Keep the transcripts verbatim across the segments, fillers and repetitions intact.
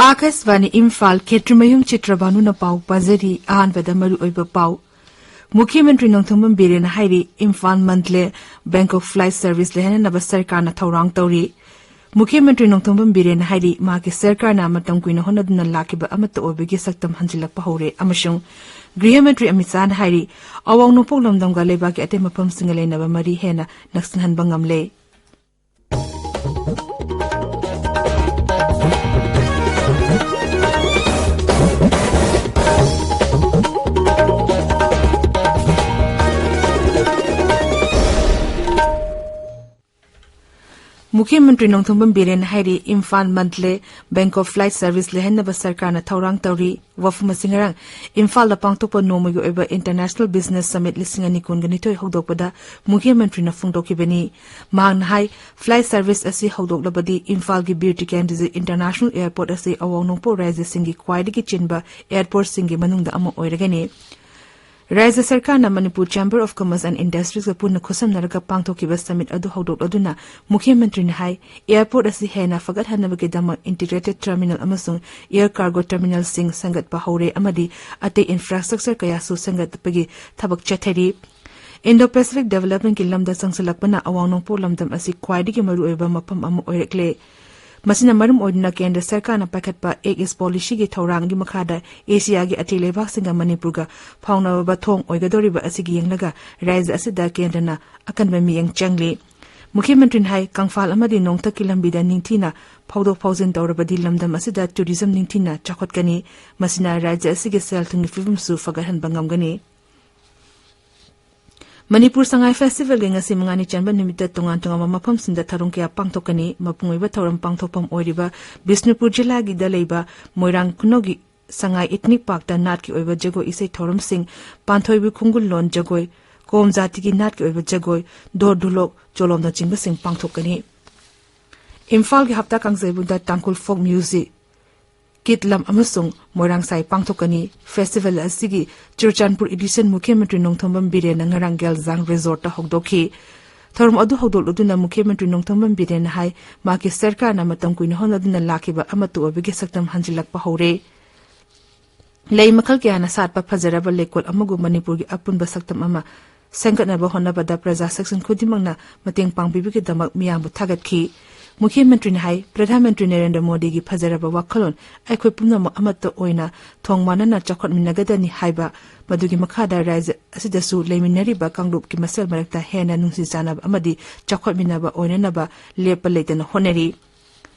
ꯑꯥꯀꯥꯁꯕꯥꯅꯤ ꯏꯝꯐꯥꯜ, ꯈꯦꯇ꯭ꯔꯤꯃꯌꯨꯝ ꯆꯤꯇ꯭ꯔꯕꯥꯅꯨꯅ ꯄꯥꯎ ꯄꯥꯖꯔꯤ꯫ ꯑꯍꯥꯟꯕꯗ ꯃꯔꯨꯑꯣꯏꯕ ꯄꯥꯎ꯫ ꯃꯨꯈ꯭ꯌ ꯃꯟꯇ꯭ꯔꯤ ꯅꯣꯡꯊꯣꯝꯕꯝ ꯕꯤꯔꯦꯟꯅ ꯍꯥꯏꯔꯤ, Imphal Mandalay Bangkok flight service ꯂꯩꯍꯟꯅꯕ ꯁꯔꯀꯥꯔꯅ ꯊꯧꯔꯥꯡ ꯇꯧꯔꯤ꯫ ꯃꯨꯈ꯭ꯌ ꯃꯟꯇ꯭ꯔꯤ ꯅꯣꯡꯊꯣꯝꯕꯝ ꯕꯤꯔꯦꯟꯅ ꯍꯥꯏꯔꯤ, ꯃꯍꯥꯛꯀꯤ ꯁꯔꯀꯥꯔꯅ ꯃꯇꯝ ꯀꯨꯏꯅ ꯍꯣꯠꯅꯗꯨꯅ ꯂꯥꯛꯈꯤꯕ ꯑꯃꯠꯇ ꯑꯣꯏꯕꯒꯤ ꯁꯛꯇꯝ ꯍꯟꯖꯤꯜꯂꯛꯄ ꯍꯧꯔꯦ ꯑꯃꯁꯨꯡ ꯒ꯭ꯔꯤꯍ ꯃꯟꯇ꯭ꯔꯤ ꯑꯃꯤꯠ ꯁꯥꯍꯅ ꯍꯥꯏꯔꯤ, ꯑꯋꯥꯡ ꯅꯣꯡꯄꯣꯛ ꯂꯝꯗꯝꯒ ꯂꯩꯕꯥꯛꯀꯤ ꯑꯇꯩ ꯃꯐꯝꯁꯤꯡꯒ ꯂꯩꯅꯕ ꯃꯔꯤ ꯍꯦꯟꯅ ꯅꯛꯁꯤꯟꯍꯟꯕ ꯉꯝꯂꯦ꯫ ꯃꯨꯈ꯭ꯌ ꯃꯟꯇ꯭ꯔꯤ ꯅꯣꯡꯊꯣꯝꯕꯝ ꯕꯤꯔꯦꯟꯅ ꯍꯥꯏꯔꯤ, Imphal Mandalay Bangkok flight service ꯂꯩꯍꯟꯅꯕ ꯁꯔꯀꯥꯔꯅ ꯊꯧꯔꯥꯡ ꯇꯧꯔꯤ꯫ ꯋꯥꯐꯝ ꯑꯁꯤ ꯉꯔꯥꯡ ꯏꯝꯐꯥꯜꯗ ꯄꯥꯡꯊꯣꯛꯄ ꯅꯣꯡꯃꯒꯤ ꯑꯣꯏꯕ ꯏꯟꯇꯔꯅꯦꯁꯅꯦꯜ ꯕꯤꯖꯤꯅꯦꯁ ꯁꯃꯤꯠ ꯂꯤꯁꯤꯡ ꯑꯅꯤ ꯀꯨꯟꯒ ꯅꯤꯊꯣꯏ ꯍꯧꯗꯣꯛꯄꯗ ꯃꯨꯈ꯭ꯌ ꯃꯟꯇ꯭ꯔꯤꯅ ꯐꯣꯡꯗꯣꯛꯈꯤꯕꯅꯤ꯫ ꯃꯍꯥꯛꯅ ꯍꯥꯏ, ꯐ꯭ꯂꯥꯏꯠ ꯁꯔꯚꯤꯁ ꯑꯁꯤ ꯍꯧꯗꯣꯛꯂꯕꯗꯤ ꯏꯝꯐꯥꯜꯒꯤ ꯕꯤꯔ ꯇꯤꯀꯦꯟꯗ꯭ꯔꯖꯤꯠ ꯏꯟꯇꯔꯅꯦꯁꯅꯦꯜ ꯑꯦꯌꯔꯄꯣꯔꯠ ꯑꯁꯤ ꯑꯋꯥꯡ ꯅꯣꯡꯄꯣꯛ ꯔꯥꯖ꯭ꯌꯁꯤꯡꯒꯤ ꯈ꯭ꯋꯥꯏꯗꯒꯤ ꯆꯤꯟꯕ ꯑꯦꯌꯔꯄꯣꯔꯠꯁꯤꯡꯒꯤ ꯃꯅꯨꯡꯗ ꯑꯃ ꯑꯣꯏꯔꯒꯅꯤ꯫ ꯔꯥꯖ꯭ꯌ ꯁꯔꯀꯥꯔꯅ Manipur chamber of commerce and ꯏꯟꯗꯁꯇ꯭ꯔꯤꯁꯀ ꯄꯨꯟꯅ ꯈꯨꯠꯁꯝꯅꯔꯒ ꯄꯥꯡꯊꯣꯛꯈꯤꯕ ꯁꯃꯤꯠ ꯑꯗꯨ ꯍꯧꯗꯣꯛꯂꯗꯨꯅ ꯃꯨꯈ꯭ꯌ ꯃꯟꯇ꯭ꯔꯤꯅ ꯍꯥꯏ, ꯑꯦꯌꯔꯄꯣꯔꯠ ꯑꯁꯤ ꯍꯦꯟꯅ ꯐꯒꯠꯍꯟꯅꯕꯒꯤꯗꯃꯛ ꯏꯟꯇꯤꯒ꯭ꯔꯦꯇꯦꯗ ꯇꯔꯃꯤꯅꯦꯜ ꯑꯃꯁꯨꯡ ꯑꯦꯌꯔ ꯀꯥꯔꯒꯣ ꯇꯔꯃꯤꯅꯦꯜꯁꯤꯡ ꯁꯦꯝꯒꯠꯄ ꯍꯧꯔꯦ ꯑꯃꯗꯤ ꯑꯇꯩ ꯏꯟꯐ꯭ꯔꯥꯁ꯭ꯇ꯭ꯔꯛꯆꯔ ꯀꯌꯥꯁꯨ ꯁꯦꯝꯒꯠꯄꯒꯤ ꯊꯕꯛ ꯆꯠꯊꯔꯤ꯫ ꯏꯟꯗꯣ ꯄꯦꯁꯤꯐꯤꯛ ꯗꯤꯚꯦꯂꯞꯃꯦꯟꯠꯀꯤ ꯂꯝꯗ ꯆꯪꯁꯤꯜꯂꯛꯄꯅ ꯑꯋꯥꯡ ꯅꯣꯡꯄꯣꯛ ꯂꯝꯗꯝ ꯑꯁꯤ ꯈ꯭ꯋꯥꯏꯗꯒꯤ ꯃꯔꯨꯑꯣꯏꯕ ꯃꯐꯝ ꯑꯃ ꯑꯣꯏꯔꯛꯂꯦ꯫ ꯃꯁꯤꯅ ꯃꯔꯝ ꯑꯣꯏꯗꯨꯅ ꯀꯦꯟꯗ꯭ꯔ ꯁꯔꯀꯥꯔꯅ ꯄꯥꯏꯈꯠꯄ ꯑꯦꯛ ꯏꯁ ꯄꯣꯂꯤꯁꯤꯒꯤ ꯊꯧꯔꯥꯡꯒꯤ ꯃꯈꯥꯗ ꯑꯦꯁꯤꯌꯥꯒꯤ ꯑꯇꯩ ꯂꯩꯕꯥꯛꯁꯤꯡꯒ ꯃꯅꯤꯄꯨꯔꯒ ꯐꯥꯎꯅꯕ ꯊꯣꯡ ꯑꯣꯏꯒꯗꯧꯔꯤꯕ ꯑꯁꯤꯒꯤ ꯌꯦꯡꯂꯒ ꯔꯥꯖ꯭ꯌ ꯑꯁꯤꯗ ꯀꯦꯟꯗ꯭ꯔꯅ ꯑꯀꯟꯕ ꯃꯤꯠꯌꯦꯡ ꯆꯪꯂꯤ꯫ ꯃꯨꯈ꯭ꯌ ꯃꯟꯇ꯭ꯔꯤꯅ ꯍꯥꯏ, ꯀꯪꯐꯥꯜ ꯑꯃꯗꯤ ꯅꯣꯡꯊꯛꯀꯤ ꯂꯝꯕꯤꯗ ꯅꯤꯡꯊꯤꯅ ꯐꯥꯎꯗꯣꯛ ꯐꯥꯎꯖꯤꯟ ꯇꯧꯔꯕꯗꯤ ꯂꯝꯗꯝ ꯑꯁꯤꯗ ꯇꯨꯔꯤꯖꯝ ꯅꯤꯡꯊꯤꯅ ꯆꯥꯎꯈꯠꯀꯅꯤ꯫ ꯃꯁꯤꯅ ꯔꯥꯖ꯭ꯌ ꯑꯁꯤꯒꯤ ꯁꯦꯜ ꯊꯨꯝꯒꯤ ꯐꯤꯕꯝꯁꯨ ꯐꯒꯠꯍꯟꯕ ꯉꯝꯒꯅꯤ꯫ ꯃꯅꯤꯄꯨꯔ ꯁꯉꯥꯏ ꯐꯦꯁꯇꯤꯚꯦꯜꯒꯤ ꯉꯁꯤ ꯃꯉꯥꯅꯤ ꯆꯟꯕ ꯅꯨꯃꯤꯠꯇ ꯇꯣꯉꯥꯟ ꯇꯣꯉꯥꯟꯕ ꯃꯐꯝꯁꯤꯡꯗ ꯊꯧꯔꯝ ꯀꯌꯥ ꯄꯥꯡꯊꯣꯛꯀꯅꯤ꯫ ꯃꯄꯨꯡ ꯑꯣꯏꯕ ꯊꯧꯔꯝ ꯄꯥꯡꯊꯣꯛꯐꯝ ꯑꯣꯏꯔꯤꯕ ꯕꯤꯁꯅꯨꯄꯨꯔ ꯖꯤꯂꯥꯒꯤꯗ ꯂꯩꯕ ꯃꯣꯏꯔꯥꯡ ꯈꯨꯅꯧꯒꯤ ꯁꯉꯥꯏ ꯏꯊꯅꯤꯛ ꯄꯥꯔꯛꯇ ꯅꯥꯠꯀꯤ ꯑꯣꯏꯕ ꯖꯒꯣꯏ ꯏꯁꯩ ꯊꯧꯔꯝꯁꯤꯡ, ꯄꯥꯟꯊꯣꯏꯕꯤ ꯈꯣꯡꯒꯨꯜ ꯂꯣꯟ ꯖꯒꯣꯏ, ꯀꯣꯝ ꯖꯥꯇꯤꯒꯤ ꯅꯥꯠꯀꯤ ꯑꯣꯏꯕ ꯖꯒꯣꯏ, ꯗꯣꯔ ꯗꯨꯂꯣꯛ ꯆꯣꯂꯣꯝꯅꯆꯤꯡꯕꯁꯤꯡ ꯄꯥꯡꯊꯣꯛꯀꯅꯤ꯫ ꯏꯝꯐꯥꯜꯒꯤ ꯍꯞꯇꯥ ꯀꯥꯡꯖꯩꯕꯨꯡꯗ ꯇꯥꯡꯈꯨꯜ ꯐꯣꯛ ꯃ꯭ꯌꯨꯖꯤꯛ, ꯀꯤꯠꯂꯝ ꯑꯃꯁꯨꯡ ꯃꯣꯏꯔꯥꯡꯁꯥꯏ ꯄꯥꯡꯊꯣꯛꯀꯅꯤ꯫ ꯐꯦꯁꯇꯤꯚꯦꯜ ꯑꯁꯤꯒꯤ ꯆꯨꯔꯆꯥꯟꯄꯨꯔ ꯏꯗꯤꯁꯟ ꯃꯨꯈ꯭ꯌ ꯃꯟꯇ꯭ꯔꯤ ꯅꯣꯡꯊꯣꯝꯕꯝ ꯕꯤꯔꯦꯟꯅ ꯉꯔꯥꯡ ꯒꯦꯜꯖꯥꯡ ꯔꯤꯖꯣꯔꯠꯇ ꯍꯧꯗꯣꯛꯈꯤ꯫ ꯊꯧꯔꯝ ꯑꯗꯨ ꯍꯧꯗꯣꯛꯂꯗꯨꯅ ꯃꯨꯈ꯭ꯌ ꯃꯟꯇ꯭ꯔꯤ ꯅꯣꯡꯊꯣꯝꯕꯝ ꯕꯤꯔꯦꯟꯅ ꯍꯥꯏ, ꯃꯍꯥꯛꯀꯤ ꯁꯔꯀꯥꯔꯅ ꯃꯇꯝ ꯀꯨꯏꯅ ꯍꯣꯠꯅꯗꯨꯅ ꯂꯥꯛꯈꯤꯕ ꯑꯃꯠꯇ ꯑꯣꯏꯕꯒꯤ ꯁꯛꯇꯝ ꯍꯟꯖꯤꯜꯂꯛꯄ ꯍꯧꯔꯦ꯫ ꯂꯩ ꯃꯈꯜ ꯀꯌꯥꯅ ꯁꯥꯠꯄ ꯐꯖꯔꯕ ꯂꯩꯀꯣꯜ ꯑꯃꯒꯨꯝ ꯃꯅꯤꯄꯨꯔꯒꯤ ꯑꯄꯨꯟꯕ ꯁꯛꯇꯝ ꯑꯃ ꯁꯦꯝꯒꯠꯅꯕ ꯍꯣꯠꯅꯕꯗ ꯄ꯭ꯔꯖꯥ ꯁꯦꯛꯁꯟ ꯈꯨꯗꯤꯡꯃꯛꯅ ꯃꯇꯦꯡ ꯄꯥꯡꯕꯤꯕꯒꯤꯗꯃꯛ ꯃꯤꯌꯥꯝꯕꯨ ꯊꯥꯒꯠꯈꯤ꯫ ꯃꯨꯈ꯭ꯌ ꯃꯟꯇ꯭ꯔꯤꯅ ꯍꯥꯏ, ꯄ꯭ꯔꯙꯥꯟ ꯃꯟꯇ꯭ꯔꯤ ꯅꯔꯦꯟꯗ꯭ꯔ ꯃꯣꯗꯤꯒꯤ ꯐꯖꯔꯕ ꯋꯥꯈꯜꯂꯣꯟ ꯑꯩꯈꯣꯏ ꯄꯨꯝꯅꯃꯛ ꯑꯃꯠꯇ ꯑꯣꯏꯅ ꯊꯣꯡ ꯃꯥꯟꯅꯅ ꯆꯥꯎꯈꯠꯃꯤꯟꯅꯒꯗꯕꯅꯤ ꯍꯥꯏꯕ, ꯃꯗꯨꯒꯤ ꯃꯈꯥꯗ ꯔꯥꯖ꯭ꯌ ꯑꯁꯤꯗꯁꯨ ꯂꯩꯃꯤꯟꯅꯔꯤꯕ ꯀꯥꯡꯂꯨꯞꯀꯤ ꯃꯁꯦꯜ ꯃꯔꯛꯇ ꯍꯦꯟꯅ ꯅꯨꯡꯁꯤ ꯆꯥꯟꯅꯕ ꯑꯃꯗꯤ ꯆꯥꯎꯈꯠꯃꯤꯟꯅꯕ ꯑꯣꯏꯅꯅꯕ ꯂꯦꯞꯄ ꯂꯩꯇꯅ ꯍꯣꯠꯅꯔꯤ꯫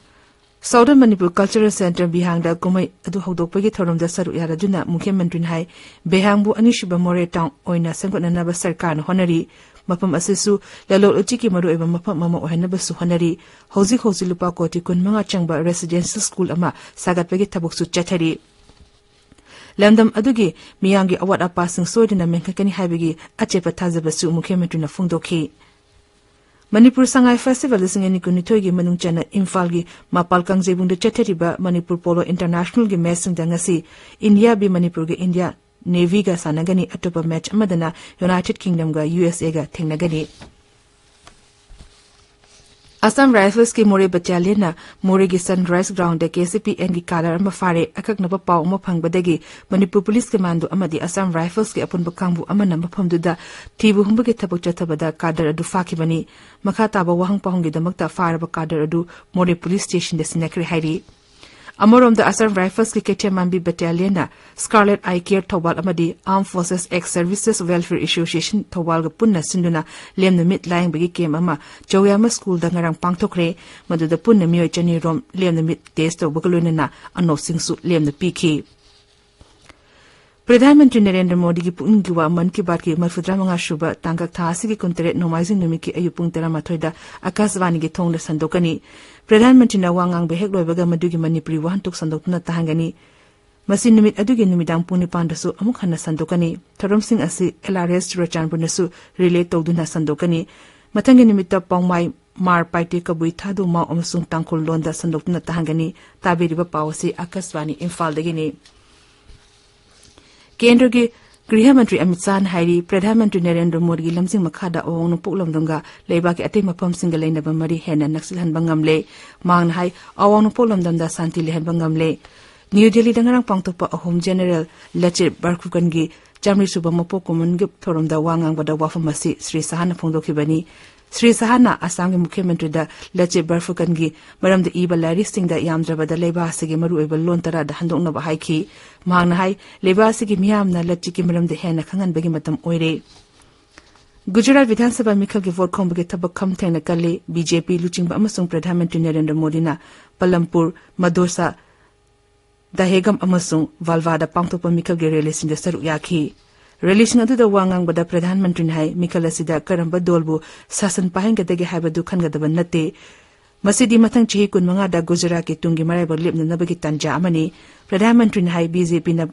Southern Manipur Cultural Centre ꯕꯤꯍꯥꯡꯗ ꯀꯨꯝꯍꯩ ꯑꯗꯨ ꯍꯧꯗꯣꯛꯄꯒꯤ ꯊꯧꯔꯝꯗ ꯁꯔꯨꯛ ꯌꯥꯔꯗꯨꯅ ꯃꯨꯈ꯭ꯌ ꯃꯟꯇ꯭ꯔꯤꯅ ꯍꯥꯏ, ꯕꯤꯍꯥꯡꯕꯨ ꯑꯅꯤꯁꯨꯕ ꯃꯣꯔꯦ ꯇꯥꯎꯟ ꯑꯣꯏꯅ ꯁꯦꯝꯒꯠꯅꯅꯕ ꯁꯔꯀꯥꯔꯅ ꯍꯣꯠꯅꯔꯤ꯫ ꯃꯐꯝ ꯑꯁꯤꯁꯨ ꯂꯂꯣꯟ ꯏꯇꯤꯛꯀꯤ ꯃꯔꯨꯑꯣꯏꯕ ꯃꯐꯝ ꯑꯃ ꯑꯣꯏꯍꯟꯅꯕꯁꯨ ꯍꯣꯠꯅꯔꯤ꯫ ꯍꯧꯖꯤꯛ ꯍꯧꯖꯤꯛ ꯂꯨꯄꯥ ꯀꯣꯇꯤ ꯀꯨꯟꯃꯉꯥ ꯆꯪꯕ ꯔꯦꯁꯤꯗꯦꯟꯁꯤꯌꯦꯜ ꯁ꯭ꯀꯨꯜ ꯑꯃ ꯁꯥꯒꯠꯄꯒꯤ ꯊꯕꯛꯁꯨ ꯆꯠꯊꯔꯤ꯫ ꯂꯝꯗꯝ ꯑꯗꯨꯒꯤ ꯃꯤꯌꯥꯝꯒꯤ ꯑꯋꯥꯠ ꯑꯄꯥꯁꯤꯡ ꯁꯣꯏꯗꯅ ꯃꯦꯟꯈꯠꯀꯅꯤ ꯍꯥꯏꯕꯒꯤ ꯑꯆꯦꯠꯄ ꯊꯥꯖꯕꯁꯨ ꯃꯨꯈ꯭ꯌ ꯃꯟꯇ꯭ꯔꯤꯅ ꯐꯣꯡꯗꯣꯛꯈꯤ꯫ ꯃꯅꯤꯄꯨꯔ ꯁꯉꯥꯏ ꯐꯦꯁꯇꯤꯚꯦꯜ ꯂꯤꯁꯤꯡ ꯑꯅꯤ ꯀꯨꯟꯅꯤꯊꯣꯏꯒꯤ ꯃꯅꯨꯡ ꯆꯟꯅ ꯏꯝꯐꯥꯜꯒꯤ ꯃꯄꯥꯜ ꯀꯥꯡꯖꯩꯕꯨꯡꯗ ꯆꯠꯊꯔꯤꯕ ꯃꯅꯤꯄꯨꯔ ꯄꯣꯂꯣ ꯏꯟꯇꯔꯅꯦꯁꯅꯦꯜꯒꯤ ꯃꯦꯆꯁꯤꯡꯗ ꯉꯁꯤ ꯏꯟꯗꯤꯌꯥ ꯕꯤ ꯃꯅꯤꯄꯨꯔꯒ ꯏꯟꯗꯤꯌꯥ ꯅꯦꯚꯤꯒ ꯁꯥꯟꯅꯒꯅꯤ꯫ ꯑꯇꯣꯞꯄ ꯃꯦꯆ ꯑꯃꯗꯅ ꯌꯨꯅꯥꯏꯇꯦꯗ ꯀꯤꯡꯗꯝꯒ ꯌꯨ ꯑꯦꯁ ꯑꯦꯒ ꯊꯦꯡꯅꯒꯅꯤ꯫ ꯑꯁꯥꯝ ꯔꯥꯏꯐꯜꯁꯀꯤ ꯃꯣꯔꯦ ꯕꯠꯇꯥꯂꯤꯌꯟꯅ ꯃꯣꯔꯦꯒꯤ ꯁꯟꯔꯥꯏꯖ ꯒ꯭ꯔꯥꯎꯟꯗ ꯀꯦ ꯁꯤ ꯄꯤ ꯑꯦꯟꯒꯤ ꯀꯥꯗꯔ ꯑꯃ ꯐꯥꯔꯦ꯫ ꯑꯀꯛꯅꯕ ꯄꯥꯎ ꯑꯃ ꯐꯪꯕꯗꯒꯤ ꯃꯅꯤꯄꯨꯔ ꯄꯨꯂꯤꯁ ꯀꯃꯥꯟꯗꯣ ꯑꯃꯗꯤ ꯑꯁꯥꯝ ꯔꯥꯏꯐꯜꯁꯀꯤ ꯑꯄꯨꯟꯕ ꯀꯥꯡꯕꯨ ꯑꯃꯅ ꯃꯐꯝꯗꯨꯗ ꯊꯤꯕ ꯍꯨꯝꯕꯒꯤ ꯊꯕꯛ ꯆꯠꯊꯕꯗ ꯀꯥꯗꯔ ꯑꯗꯨ ꯐꯥꯈꯤꯕꯅꯤ꯫ ꯃꯈꯥ ꯇꯥꯕ ꯋꯥꯍꯪ ꯄꯥꯎꯍꯪꯒꯤꯗꯃꯛꯇ ꯐꯥꯔꯕ ꯀꯥꯗꯔ ꯑꯗꯨ ꯃꯣꯔꯦ ꯄꯨꯂꯤꯁ ꯁ꯭ꯇꯦꯁꯟꯗ ꯁꯤꯟꯅꯈ꯭ꯔꯦ ꯍꯥꯏꯔꯤ꯫ ꯑꯃꯔꯣꯝꯗ ꯑꯁꯥꯝ ꯔꯥꯏꯐꯜꯁꯀꯤ ꯀꯩꯊꯦꯜ ꯃꯥꯟꯕꯤ ꯕꯠꯇꯥꯂꯤꯌꯟꯅ ꯁ꯭ꯀꯥꯔꯂꯦꯠ ꯑꯥꯏ ꯀꯦꯌꯔ ꯊꯧꯕꯥꯜ ꯑꯃꯗꯤ ꯑꯥꯔꯝ forces X services welfare association ꯊꯧꯕꯥꯜꯒ ꯄꯨꯟꯅ ꯁꯤꯟꯗꯨꯅ ꯂꯦꯝꯅ ꯃꯤꯠ ꯂꯥꯌꯦꯡꯕꯒꯤ ꯀꯦꯝ ꯑꯃ ꯆꯧꯌꯥꯃ ꯁ꯭ꯀꯨꯜꯗ ꯉꯔꯥꯡ ꯄꯥꯡꯊꯣꯛꯈ꯭ꯔꯦ꯫ ꯃꯗꯨꯗ ꯄꯨꯟꯅ ꯃꯤꯑꯣꯏ ꯆꯅꯤ ꯔꯣꯝ ꯂꯦꯝꯅ ꯃꯤꯠ ꯇꯦꯁ ꯇꯧꯕꯒ ꯂꯣꯏꯅꯅ ꯑꯅꯣꯞꯁꯤꯡꯁꯨ ꯂꯦꯝꯅ ꯄꯤꯈꯤ꯫ ꯄ꯭ꯔꯙꯥꯟ ꯃꯟꯇ꯭ꯔꯤ ꯅꯔꯦꯟꯗ꯭ꯔ ꯃꯣꯗꯤꯒꯤ ꯄꯨꯛꯅꯤꯡꯒꯤ ꯋꯥ ꯃꯟ ꯀꯤ ꯕꯥꯠꯀꯤ ꯃꯔꯤꯐꯨꯇꯔꯥ ꯃꯉꯥ ꯁꯨꯕ ꯇꯥꯡꯀꯛ ꯊꯥ ꯑꯁꯤꯒꯤ ꯀꯨꯟꯇꯔꯦꯠ ꯅꯣꯡꯃꯥꯏꯖꯤꯡ ꯅꯨꯃꯤꯠꯀꯤ ꯑꯌꯨꯛ ꯄꯨꯡ ꯇꯔꯥꯃꯥꯊꯣꯏꯗ ꯑꯀꯥꯁꯕꯥꯅꯤꯒꯤ ꯊꯣꯡꯗ ꯁꯟꯗꯣꯛꯀꯅꯤ꯫ ꯄ꯭ꯔꯙꯥꯟ ꯃꯟꯇ꯭ꯔꯤꯅ ꯋꯥ ꯉꯥꯡꯕ ꯍꯦꯛ ꯂꯣꯏꯕꯒ ꯃꯗꯨꯒꯤ ꯃꯅꯤꯄꯨꯔꯤ ꯋꯥꯍꯟꯊꯣꯛ ꯁꯟꯗꯣꯛꯇꯨꯅ ꯇꯥꯍꯟꯒꯅꯤ꯫ ꯃꯁꯤ ꯅꯨꯃꯤꯠ ꯑꯗꯨꯒꯤ ꯅꯨꯃꯤꯗꯥꯡ ꯄꯨꯡ ꯅꯤꯄꯥꯟꯗꯁꯨ ꯑꯃꯨꯛ ꯍꯟꯅ ꯁꯟꯗꯣꯛꯀꯅꯤ꯫ ꯊꯧꯔꯝꯁꯤꯡ ꯑꯁꯤ ꯑꯦꯜ ꯑꯥꯔ ꯑꯦꯁ ꯆꯨꯔꯆꯥꯟꯄꯨꯔꯅꯁꯨ ꯔꯤꯂꯦ ꯇꯧꯗꯨꯅ ꯁꯟꯗꯣꯛꯀꯅꯤ꯫ ꯃꯊꯪꯒꯤ ꯅꯨꯃꯤꯠꯇ ꯄꯥꯎꯃꯥꯏ ꯃꯥꯔ ꯄꯥꯏꯇꯦ ꯀꯕꯨꯏ ꯊꯥꯗꯨ ꯃꯥꯎ ꯑꯃꯁꯨꯡ ꯇꯥꯡꯈꯨꯜ ꯂꯣꯟꯗ ꯁꯟꯗꯣꯛꯇꯨꯅ ꯇꯥꯍꯟꯒꯅꯤ꯫ ꯇꯥꯕꯤꯔꯤꯕ ꯄꯥꯎ ꯑꯁꯤ ꯑꯀꯥꯁꯕꯥꯅꯤ ꯏꯝꯐꯥꯜꯗꯒꯤꯅꯤ꯫ ꯀꯦꯟꯗ꯭ꯔꯒꯤ ꯒ꯭ꯔꯤꯍ ꯃꯟꯇ꯭ꯔꯤ ꯑꯃꯤꯠ ꯁꯥꯍꯅ ꯍꯥꯏꯔꯤ, ꯄ꯭ꯔꯙꯥꯟ ꯃꯟꯇ꯭ꯔꯤ ꯅꯔꯦꯟꯗ꯭ꯔ ꯃꯣꯗꯤꯒꯤ ꯂꯝꯖꯤꯡ ꯃꯈꯥꯗ ꯑꯋꯥꯡ ꯅꯣꯡꯄꯣꯛ ꯂꯝꯗꯝꯒ ꯂꯩꯕꯥꯛꯀꯤ ꯑꯇꯩ ꯃꯐꯝꯁꯤꯡꯒ ꯂꯩꯅꯕ ꯃꯔꯤ ꯍꯦꯟꯅ ꯅꯛꯁꯤꯜꯍꯟꯕ ꯉꯝꯂꯦ꯫ ꯃꯍꯥꯛꯅ ꯍꯥꯏ, ꯑꯋꯥꯡ ꯅꯣꯡꯄꯣꯛ ꯂꯝꯗꯝꯗ ꯁꯥꯟꯇꯤ ꯂꯩꯍꯟꯕ ꯉꯝꯂꯦ꯫ ꯅ꯭ꯌꯨ ꯗꯦꯜꯂꯤꯗ ꯉꯔꯥꯡ ꯄꯥꯡꯊꯣꯛꯄ ꯑꯍꯨꯝ ꯖꯦꯅꯦꯔꯦꯜ ꯂꯆꯤꯠ ꯕꯔꯐꯨꯀꯟꯒꯤ ꯆꯥꯃꯔꯤ ꯁꯨꯕ ꯃꯄꯣꯛ ꯀꯨꯝꯑꯣꯟꯒꯤ ꯊꯧꯔꯝꯗ ꯋꯥ ꯉꯥꯡꯕꯗ ꯋꯥꯐꯝ ꯑꯁꯤ ꯁ꯭ꯔꯤ ꯁꯥꯍꯅ ꯐꯣꯡꯗꯣꯛꯈꯤꯕꯅꯤ꯫ ꯁ꯭ꯔꯤ ꯁꯥꯍꯅ ꯑꯁꯥꯝꯒꯤ ꯃꯨꯈ꯭ꯌ ꯃꯟꯇ꯭ꯔꯤꯗ ꯂꯆꯤꯠ ꯕꯔꯐꯨꯀꯟꯒꯤ ꯃꯔꯝꯗ ꯏꯕ ꯂꯥꯏꯔꯤꯛꯁꯤꯡꯗ ꯌꯥꯝꯗ꯭ꯔꯕꯗ ꯂꯩꯕꯥꯛ ꯑꯁꯤꯒꯤ ꯃꯔꯨꯑꯣꯏꯕ ꯂꯣꯟ ꯇꯔꯥꯗ ꯍꯟꯗꯣꯛꯅꯕ ꯍꯥꯏꯈꯤ꯫ ꯃꯍꯥꯛꯅ ꯍꯥꯏ, ꯂꯩꯕꯥꯛ ꯑꯁꯤꯒꯤ ꯃꯤꯌꯥꯝꯅ ꯂꯆꯤꯠꯀꯤ ꯃꯔꯝꯗ ꯍꯦꯟꯅ ꯈꯪꯍꯟꯕꯒꯤ ꯃꯇꯝ ꯑꯣꯏꯔꯦ꯫ ꯒꯨꯖꯔꯥꯠ ꯕꯤꯙꯥꯟ ꯁꯚꯥ ꯃꯤꯈꯜꯒꯤ ꯚꯣꯠ ꯈꯣꯝꯕꯒꯤ ꯊꯕꯛ ꯈꯝ ꯊꯦꯡꯅ ꯀꯜꯂꯤ꯫ ꯕꯤ ꯖꯦ ꯄꯤ ꯂꯨꯆꯤꯡꯕ ꯑꯃꯁꯨꯡ ꯄ꯭ꯔꯙꯥꯟ ꯃꯟꯇ꯭ꯔꯤ ꯅꯔꯦꯟꯗ꯭ꯔ ꯃꯣꯗꯤꯅ ꯄꯂꯝꯄꯨꯔ, ꯃꯗꯣꯁꯥ, ꯗꯍꯦꯒꯝ ꯑꯃꯁꯨꯡ ꯚꯥꯜꯋꯥꯗ ꯄꯥꯡꯊꯣꯛꯄ ꯃꯤꯈꯜꯒꯤ ꯔꯦꯂꯤꯁꯤꯡꯗ ꯁꯔꯨꯛ ꯌꯥꯈꯤ꯫ ꯔꯦꯂꯤꯁꯤꯡ ꯑꯗꯨꯗ ꯋꯥ ꯉꯥꯡꯕꯗ ꯄ꯭ꯔꯙꯥꯟ ꯃꯟꯇ꯭ꯔꯤꯅ ꯍꯥꯏ, ꯃꯤꯈꯜ ꯑꯁꯤꯗ ꯀꯔꯝꯕ ꯗꯣꯜꯕꯨ ꯁꯥꯁꯟ ꯄꯥꯏꯍꯟꯒꯗꯒꯦ ꯍꯥꯏꯕꯗꯨ ꯈꯟꯒꯗꯕ ꯅꯠꯇꯦ꯫ ꯃꯁꯤꯗꯤ ꯃꯊꯪ ꯆꯍꯤ ꯀꯨꯟꯃꯉꯥꯗ ꯒꯨꯖꯔꯥꯠꯀꯤ ꯇꯨꯡꯒꯤ ꯃꯔꯥꯏꯕꯛ ꯂꯦꯞꯅꯅꯕꯒꯤ ꯇꯥꯟꯖꯥ ꯑꯃꯅꯤ꯫ ꯄ꯭ꯔꯙꯥꯟ ꯃꯟꯇ꯭ꯔꯤꯅ ꯍꯥꯏ, ꯕꯤ ꯖꯦ ꯄꯤꯅ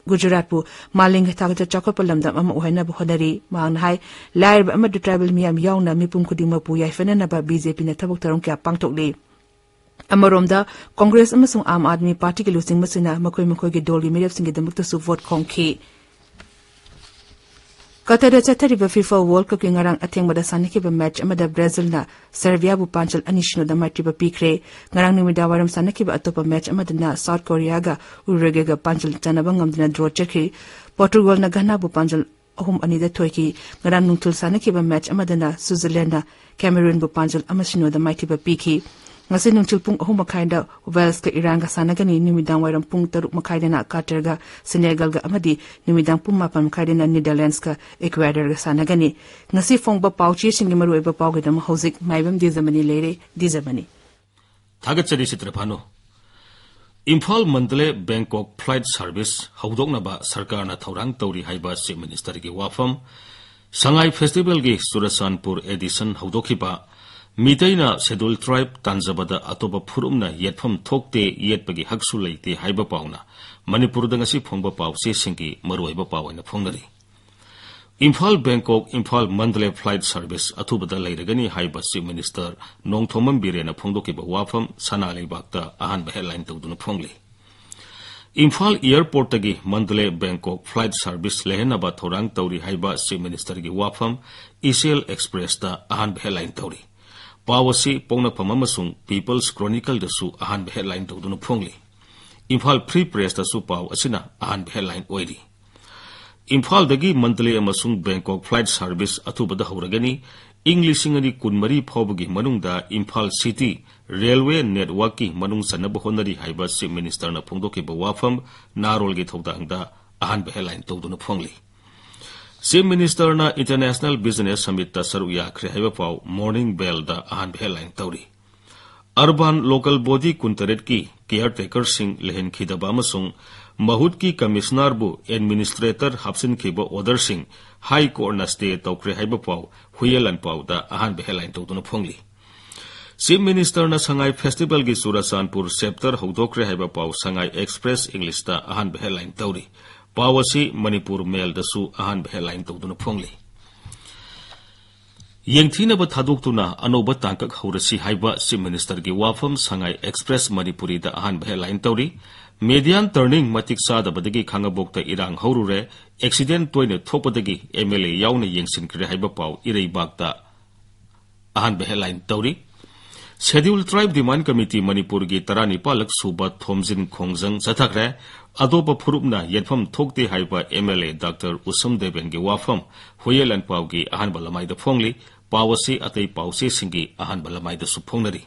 ꯒꯨꯖꯔꯥꯠꯄꯨ ꯃꯥꯂꯦꯝꯒꯤ ꯊꯥꯛꯇ ꯆꯥꯎꯈꯠꯄ ꯂꯝꯗꯝ ꯑꯃ ꯑꯣꯏꯍꯟꯅꯕ ꯍꯣꯠꯅꯔꯤ꯫ ꯃꯍꯥꯛꯅ ꯍꯥꯏ, ꯂꯥꯏꯔꯕ ꯑꯃꯗꯤ ꯇ꯭ꯔꯥꯏꯕꯦꯜ ꯃꯤꯌꯥꯝ ꯌꯥꯎꯅ ꯃꯤꯄꯨꯝ ꯈꯨꯗꯤꯡꯃꯛꯄꯨ ꯌꯥꯏꯐꯅꯅꯕ ꯕꯤ ꯖꯦ ꯄꯤꯅ ꯊꯕꯛ ꯊꯧꯔꯝ ꯀꯌꯥ ꯄꯥꯡꯊꯣꯛꯂꯤ꯫ ꯑꯃꯔꯣꯝꯗ, ꯀꯣꯡꯒ꯭ꯔꯦꯁ ꯑꯃꯁꯨꯡ ꯑꯥꯝ ꯑꯥꯗꯃꯤ ꯄꯥꯔꯇꯤꯒꯤ ꯂꯨꯆꯤꯡꯕꯁꯤꯡꯅ ꯃꯈꯣꯏ ꯃꯈꯣꯏꯒꯤ ꯗꯣꯜꯒꯤ ꯃꯤꯔꯦꯞꯁꯤꯡꯒꯤꯗꯃꯛꯇꯁꯨ ꯚꯣꯠ ꯈꯣꯝꯈꯤ꯫ ꯀꯇꯔꯗ ꯆꯠꯊꯔꯤꯕ ꯐꯤꯐꯥ ꯋꯥꯔꯜꯗ ꯀꯞꯀꯤ ꯉꯔꯥꯡ ꯑꯊꯦꯡꯕꯗ ꯁꯥꯟꯅꯈꯤꯕ ꯃꯦꯆ ꯑꯃꯗ ꯕ꯭ꯔꯥꯖꯤꯜꯅ ꯁꯔꯕꯤꯌꯥꯕꯨ ꯄꯥꯟꯖꯜ ꯑꯅꯤ ꯁꯤꯅꯣꯗ ꯃꯥꯏꯊꯤꯕ ꯄꯤꯈ꯭ꯔꯦ꯫ ꯉꯔꯥꯡ ꯅꯨꯃꯤꯗꯥꯡꯋꯥꯏꯔꯝ ꯁꯥꯟꯅꯈꯤꯕ ꯑꯇꯣꯞꯄ ꯃꯦꯆ ꯑꯃꯗꯅ ꯁꯥꯎꯠ ꯀꯣꯔꯤꯌꯥꯒ ꯎꯔꯨꯒꯦꯒ ꯄꯥꯟꯖꯜ ꯆꯟꯅꯕ ꯉꯝꯗꯅ ꯗ꯭ꯔꯣ ꯆꯠꯈꯤ꯫ ꯄꯣꯔꯇꯨꯒꯜꯅ ꯘꯅꯥꯕꯨ ꯄꯥꯟꯖꯜ ꯑꯍꯨꯝ ꯑꯅꯤꯗ ꯊꯣꯏꯈꯤ꯫ ꯉꯔꯥꯡ ꯅꯨꯡꯊꯤꯜ ꯁꯥꯟꯅꯈꯤꯕ ꯃꯦꯆ ꯑꯃꯗꯅ ꯁ꯭ꯋꯤꯖꯔꯂꯦꯟꯗꯅ ꯀꯦꯃꯦꯔꯨꯟꯕꯨ ꯄꯥꯟꯖꯜ ꯑꯃ ꯁꯤꯅꯣꯗ ꯃꯥꯏꯊꯤꯕ ꯄꯤꯈꯤ꯫ ꯉꯁꯤ ꯅꯨꯡꯊꯤꯜ ꯄꯨꯡ ꯑꯍꯨꯝ ꯃꯈꯥꯏꯗ ꯋꯦꯜꯁꯀ ꯏꯔꯥꯟꯒ ꯁꯥꯟꯅꯒꯅꯤ꯫ ꯅꯨꯃꯤꯗꯥꯡ ꯋꯥꯏꯔꯝ ꯄꯨꯡ ꯇꯔꯨꯛ ꯃꯈꯥꯏꯗꯅ ꯀꯇꯔꯒ ꯁꯦꯅꯦꯒꯜꯒ ꯑꯃꯗꯤ ꯅꯨꯃꯤꯗꯥꯡ ꯄꯨꯡ ꯃꯥꯄꯟ ꯃꯈꯥꯏꯗꯅ ꯅꯦꯗꯔꯂꯦꯟꯗꯁꯀ ꯏꯀ꯭ꯋꯦꯗꯔꯒ ꯁꯥꯟꯅꯒꯅꯤ꯫ ꯉꯁꯤ ꯐꯣꯡꯕ ꯄꯥꯎꯆꯦꯁꯤꯡꯒꯤ ꯃꯔꯨꯑꯣꯏꯕ ꯄꯥꯎꯒꯤꯗꯃꯛ ꯍꯧꯖꯤꯛ ꯃꯥꯏꯕꯝ ꯗꯤꯖꯃꯅꯤ ꯂꯩꯔꯦ꯫ ꯗꯤꯖꯃꯅꯤ꯫ ꯊꯥꯒꯠꯆꯔꯤ ꯆꯤꯇ꯭ꯔꯚꯥꯅꯨ꯫ Imphal Mandalay Bangkok flight service ꯍꯧꯗꯣꯛꯅꯕ ꯁꯔꯀꯥꯔꯅ ꯊꯧꯔꯥꯡ ꯇꯧꯔꯤ ꯍꯥꯏꯕ ꯆꯤꯐ ꯃꯤꯅꯤꯁꯇꯔꯒꯤ ꯋꯥꯐꯝ꯫ ꯁꯉꯥꯏ ꯐꯦꯁꯇꯤꯚꯦꯜꯒꯤ ꯆꯨꯔꯆꯥꯟꯄꯨꯔ ꯑꯦꯗꯤꯁꯟ ꯍꯧꯗꯣꯛꯈꯤꯕ꯫ ꯃꯤꯇꯩꯅ ꯁꯦꯗꯨꯜ ꯇ꯭ꯔꯥꯏꯕ ꯇꯥꯟꯖꯕꯗ ꯑꯇꯣꯞꯄ ꯐꯨꯔꯨꯞꯅ ꯌꯦꯠꯐꯝ ꯊꯣꯛꯇꯦ, ꯌꯦꯠꯄꯒꯤ ꯍꯛꯁꯨ ꯂꯩꯇꯦ ꯍꯥꯏꯕ ꯄꯥꯎꯅ ꯃꯅꯤꯄꯨꯔꯗ ꯉꯁꯤ ꯐꯣꯡꯕ ꯄꯥꯎꯆꯦꯁꯤꯡꯒꯤ ꯃꯔꯨꯑꯣꯏꯕ ꯄꯥꯎ ꯑꯣꯏꯅ ꯐꯣꯡꯅꯔꯤ꯫ Imphal Bangkok, Imphal Mandalay flight service ꯑꯊꯨꯕꯗ ꯂꯩꯔꯒꯅꯤ ꯍꯥꯏꯕ Chief Minister ꯅꯣꯡꯊꯣꯝꯕꯝ ꯕꯤꯔꯦꯟꯅ ꯐꯣꯡꯗꯣꯛꯈꯤꯕ ꯋꯥꯐꯝ ꯁꯅꯥ ꯂꯩꯕꯥꯛꯇ ꯑꯍꯥꯟꯕ headline ꯇꯧꯗꯨꯅ ꯐꯣꯡꯂꯤ꯫ Imphal airportꯇꯒꯤ Mandalay Bangkok flight service ꯂꯩꯍꯟꯅꯕ ꯊꯧꯔꯥꯡ ꯇꯧꯔꯤ ꯍꯥꯏꯕ Chief Ministerꯒꯤ ꯋꯥꯐꯝ ꯏꯆꯦꯜ Expressꯇ ꯑꯍꯥꯟꯕ headline ꯇꯧꯔꯤ꯫ ꯄꯥꯎ ꯑꯁꯤ ꯄꯣꯛꯅꯐꯝ ꯑꯃꯁꯨꯡ People's Chronicleꯗꯁꯨ ꯑꯍꯥꯟꯕ headline ꯇꯧꯗꯨꯅ ꯐꯣꯡꯂꯤ꯫ ꯏꯝꯐꯥꯜ Free Pressꯇꯁꯨ ꯄꯥꯎ ꯑꯁꯤꯅ ꯑꯍꯥꯟꯕ headline ꯑꯣꯏꯔꯤ꯫ ꯏꯝꯐꯥꯜꯗꯒꯤ ꯃꯟꯗꯂꯦ ꯑꯃꯁꯨꯡ ꯕꯦꯡꯀꯣꯛ flight service ꯑꯊꯨꯕꯗ ꯍꯧꯔꯒꯅꯤ꯫ ꯏꯪ ꯂꯤꯁꯤꯡ ꯑꯅꯤ ꯀꯨꯟꯃꯔꯤ ꯐꯥꯎꯕꯒꯤ ꯃꯅꯨꯡꯗ ꯏꯝꯐꯥꯜ city railway networkꯀꯤ ꯃꯅꯨꯡ ꯆꯟꯅꯕ ꯍꯣꯠꯅꯔꯤ ꯍꯥꯏꯕ Chief Ministerꯅ ꯐꯣꯡꯗꯣꯛꯈꯤꯕ ꯋꯥꯐꯝ ꯅꯍꯥꯔꯣꯜꯒꯤ ꯊꯧꯗꯥꯡꯗ ꯑꯍꯥꯟꯕ headline ꯇꯧꯗꯨꯅ ꯐꯣꯡꯂꯤ꯫ Chief Ministerꯅ International Business Summitꯇ ꯁꯔꯨꯛ ꯌꯥꯈ꯭ꯔꯦ ꯍꯥꯏꯕ ꯄꯥꯎ Morning Bellꯗ ꯑꯍꯥꯟꯕ headline ꯇꯧꯔꯤ꯫ Urban local body ꯀꯨꯟꯇꯔꯦꯠꯀꯤ caretakerꯁꯤꯡ ꯂꯩꯍꯟꯈꯤꯗꯕ ꯑꯃꯁꯨꯡ ꯃꯍꯨꯠꯀꯤ commissionerꯕꯨ administrator ꯍꯥꯞꯆꯤꯟꯈꯤꯕ orderꯁꯤꯡ High Courtꯅ stay ꯇꯧꯈ꯭ꯔꯦ ꯍꯥꯏꯕ ꯄꯥꯎ ꯍꯨꯏꯌꯦꯟ ꯂꯥꯟꯄꯥꯎꯗ ꯑꯍꯥꯟꯕ headline ꯇꯧꯗꯨꯅ ꯐꯣꯡꯂꯤ꯫ Chief Ministerꯅ ꯁꯉꯥꯏ festivalꯒꯤ ꯆꯨꯔꯆꯥꯟꯄꯨꯔ chapter ꯍꯧꯗꯣꯛꯈ꯭ꯔꯦ ꯍꯥꯏꯕ ꯄꯥꯎ ꯁꯉꯥꯏ Express Englishꯇ ꯑꯍꯥꯟꯕ headline ꯇꯧꯔꯤ꯫ ꯄꯥꯎ ꯑꯁꯤ ꯃꯅꯤꯄꯨꯔ Mailꯗꯁꯨ ꯑꯍꯥꯟꯕ headline ꯇꯧꯗꯨꯅ ꯐꯣꯡꯂꯤ꯫ ꯌꯦꯡꯊꯤꯅꯕ ꯊꯥꯗꯣꯛꯇꯨꯅ ꯑꯅꯧꯕ ꯇꯥꯡꯀꯛ ꯍꯧꯔꯁꯤ ꯍꯥꯏꯕ Chief Ministerꯒꯤ ꯋꯥꯐꯝ ꯁꯉꯥꯏ Express ꯃꯅꯤꯄꯨꯔꯤꯗ ꯑꯍꯥꯟꯕ headline ꯇꯧꯔꯤ꯫ Median turning ꯃꯇꯤꯛ ꯆꯥꯗꯕꯗꯒꯤ ꯈꯥꯉꯕꯣꯛꯇ ꯏꯔꯥꯡ ꯍꯧꯔꯨꯔꯦ꯫ Accident ꯇꯣꯏꯅ ꯊꯣꯛꯄꯗꯒꯤ MLA ꯌꯥꯎꯅ ꯌꯦꯡꯁꯤꯟꯈ꯭ꯔꯦ ꯍꯥꯏꯕ ꯄꯥꯎ ꯏꯔꯩꯕꯥꯛꯇ ꯑꯍꯥꯟꯕ headline ꯇꯧꯔꯤ꯫ Scheduled Tribe Demand Committee ꯃꯅꯤꯄꯨꯔꯒꯤ ꯇꯔꯥꯅꯤꯄꯥꯜꯂꯛ ꯁꯨꯕ ꯊꯣꯝꯖꯤꯟ ꯈꯣꯡꯖꯪ ꯆꯠꯊꯈ꯭ꯔꯦ꯫ ꯑꯇꯣꯞꯄ ꯐꯨꯔꯨꯞꯅ ꯌꯦꯠꯐꯝ ꯊꯣꯛꯇꯦ ꯍꯥꯏꯕ MLA Doctor ꯎꯁꯝ ꯗꯦꯕꯦꯟꯒꯤ ꯋꯥꯐꯝ ꯍꯨꯌꯦꯟ ꯂꯥꯟꯄꯥꯎꯒꯤ ꯑꯍꯥꯟꯕ ꯂꯃꯥꯏꯗ ꯐꯣꯡꯂꯤ꯫ ꯄꯥꯎ ꯑꯁꯤ ꯑꯇꯩ ꯄꯥꯎꯆꯦꯁꯤꯡꯒꯤ ꯑꯍꯥꯟꯕ ꯂꯃꯥꯏꯗꯁꯨ ꯐꯣꯡꯅꯔꯤ꯫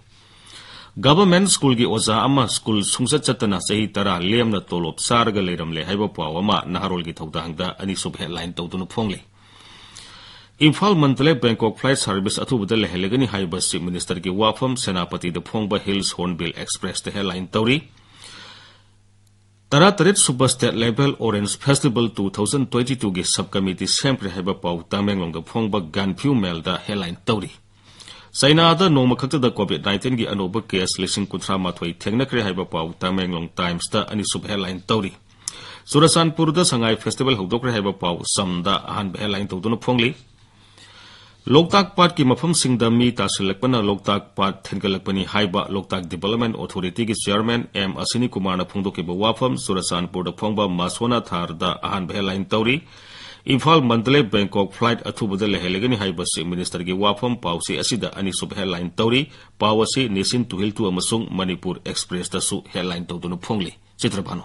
Government schoolꯒꯤ ꯑꯣꯖꯥ ꯑꯃ school ꯁꯨꯡꯆꯠ ꯆꯠꯇꯅ ꯆꯍꯤ ꯇꯔꯥ ꯂꯦꯝꯅ ꯇꯣꯂꯣꯞ ꯆꯥꯔꯒ ꯂꯩꯔꯝꯂꯦ ꯍꯥꯏꯕ ꯄꯥꯎ ꯑꯃ ꯅꯍꯥꯔꯣꯜꯒꯤ ꯊꯧꯗꯥꯡꯗ ꯑꯅꯤꯁꯨꯕ headline ꯇꯧꯗꯨꯅ ꯐꯣꯡꯂꯤ꯫ Imphal Mandalay Bangkok flight service ꯑꯊꯨꯕꯗ ꯂꯩꯍꯜꯂꯒꯅꯤ ꯍꯥꯏꯕ Chief Ministerꯒꯤ ꯋꯥꯐꯝ ꯁꯦꯅꯥꯄꯇꯤꯗ ꯐꯣꯡꯕ Hills Hornbill Expressꯇ headline ꯇꯧꯔꯤ꯫ ꯇꯔꯥꯇꯔꯦꯠ ꯁꯨꯕ State Level Orange Festival two thousand twenty twoꯒꯤ sub committee ꯁꯦꯝꯈ꯭ꯔꯦ ꯍꯥꯏꯕ ꯄꯥꯎ ꯇꯃꯦꯡꯂꯣꯡꯗ ꯐꯣꯡꯕ Gaanphiu Mailꯗ headline ꯇꯧꯔꯤ꯫ ꯆꯩꯅꯥꯗ ꯅꯣꯡꯃ ꯈꯛꯇꯗ COVID nineteenꯒꯤ ꯑꯅꯧꯕ case ꯂꯤꯁꯤꯡ ꯀꯨꯟꯊ꯭ꯔꯥ ꯃꯥꯊꯣꯏ ꯊꯦꯡꯅꯈ꯭ꯔꯦ ꯍꯥꯏꯕ ꯄꯥꯎ ꯇꯃꯦꯡꯂꯣꯡ Timesꯇ ꯑꯅꯤꯁꯨꯕ headline ꯇꯧꯔꯤ꯫ ꯆꯨꯔꯆꯥꯟꯄꯨꯔꯗ ꯁꯉꯥꯏ ꯐꯦꯁꯇꯤꯚꯦꯜ ꯍꯧꯗꯣꯛꯈ꯭ꯔꯦ ꯍꯥꯏꯕ ꯄꯥꯎ ꯆꯝꯗ ꯑꯍꯥꯟꯕ ꯍꯦꯗꯂꯥꯏꯟ ꯇꯧꯗꯨꯅ ꯐꯣꯡꯂꯤ꯫ ꯂꯣꯛꯇꯥꯛ ꯄꯥꯠꯀꯤ ꯃꯐꯝꯁꯤꯡꯗ ꯃꯤ ꯇꯥꯁꯤꯜꯂꯛꯄꯅ ꯂꯣꯛꯇꯥꯛ ꯄꯥꯠ ꯊꯦꯟꯒꯠꯂꯛꯄꯅꯤ ꯍꯥꯏꯕ ꯂꯣꯛꯇꯥꯛ ꯗꯤꯚꯦꯂꯞꯃꯦꯟ ꯑꯣꯊꯣꯔꯤꯇꯤꯒꯤ ꯆꯤꯌꯔꯃꯦꯟ ꯑꯦꯝ ꯑꯁꯤꯅꯤ ꯀꯨꯃꯥꯔꯅ ꯐꯣꯡꯗꯣꯛꯈꯤꯕ ꯋꯥꯐꯝ ꯆꯨꯔꯆꯥꯟꯄꯨꯔꯗ ꯐꯣꯡꯕ ꯃꯥꯁꯣꯅꯥ ꯊꯥꯔꯗ ꯑꯍꯥꯟꯕ ꯍꯦꯗꯂꯥꯏꯟ ꯇꯧꯔꯤ꯫ ꯏꯝꯐꯥꯜ ꯃꯟꯗꯂꯦ ꯕꯦꯡꯀꯣꯛ ꯐ꯭ꯂꯥꯏꯠ ꯑꯊꯨꯕꯗ ꯂꯩꯍꯜꯂꯒꯅꯤ ꯍꯥꯏꯕ ꯆꯤꯐ ꯃꯤꯅꯤꯁꯇꯔꯒꯤ ꯋꯥꯐꯝ ꯄꯥꯎꯆꯦ ꯑꯁꯤꯗ ꯑꯅꯤꯁꯨꯕ ꯍꯦꯗꯂꯥꯏꯟ ꯇꯧꯔꯤ꯫ ꯄꯥꯎ ꯑꯁꯤ ꯅꯦꯁꯟ ꯇꯨ ꯍꯤꯜ ꯇꯨ ꯑꯃꯁꯨꯡ ꯃꯅꯤꯄꯨꯔ ꯑꯦꯛꯁꯄ꯭ꯔꯦꯁꯇꯁꯨ ꯍꯦꯗꯂꯥꯏꯟ ꯇꯧꯗꯨꯅ ꯐꯣꯡꯂꯤ꯫ ꯆꯤꯇ꯭ꯔꯕꯥꯅꯨ꯫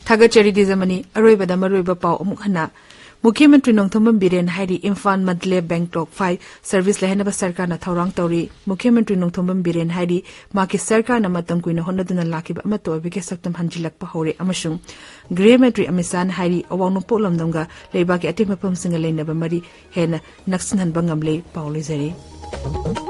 ꯊꯥꯒꯠꯆꯔꯤ ꯗꯤꯖꯃꯅꯤ꯫ ꯑꯔꯣꯏꯕꯗ ꯃꯔꯨꯑꯣꯏꯕ ꯄꯥꯎ ꯑꯃꯨꯛ ꯍꯟꯅ꯫ ꯃꯨꯈ꯭ꯌ ꯃꯟꯇ꯭ꯔꯤ ꯅꯣꯡꯊꯣꯝꯕꯝ ꯕꯤꯔꯦꯟ ꯍꯥꯏꯔꯤ, Imphal Mandalay Bangkok flight service ꯂꯩꯍꯟꯅꯕ ꯁꯔꯀꯥꯔꯅ ꯊꯧꯔꯥꯡ ꯇꯧꯔꯤ꯫ ꯃꯨꯈ꯭ꯌ ꯃꯟꯇ꯭ꯔꯤ ꯅꯣꯡꯊꯣꯝꯕꯝ ꯕꯤꯔꯦꯟ ꯍꯥꯏꯔꯤ, ꯃꯍꯥꯛꯀꯤ ꯁꯔꯀꯥꯔꯅ ꯃꯇꯝ ꯀꯨꯏꯅ ꯍꯣꯠꯅꯗꯨꯅ ꯂꯥꯛꯈꯤꯕ ꯑꯃꯠꯇ ꯑꯣꯏꯕꯒꯤ ꯁꯛꯇꯝ ꯍꯟꯖꯤꯜꯂꯛꯄ ꯍꯧꯔꯦ ꯑꯃꯁꯨꯡ ꯒ꯭ꯔꯦꯍ ꯃꯟꯇ꯭ꯔꯤ ꯑꯃꯤꯠ ꯁꯥꯍꯅ ꯍꯥꯏꯔꯤ, ꯑꯋꯥꯡ ꯅꯣꯡꯄꯣꯛ ꯂꯝꯗꯝꯒ ꯂꯩꯕꯥꯛꯀꯤ ꯑꯇꯩ ꯃꯐꯝꯁꯤꯡꯒ ꯂꯩꯅꯕ ꯃꯔꯤ ꯍꯦꯟꯅ ꯅꯛꯁꯤꯟꯍꯟꯕ ꯉꯝꯂꯦ꯫ ꯄꯥꯎ ꯂꯣꯏꯖꯔꯦ꯫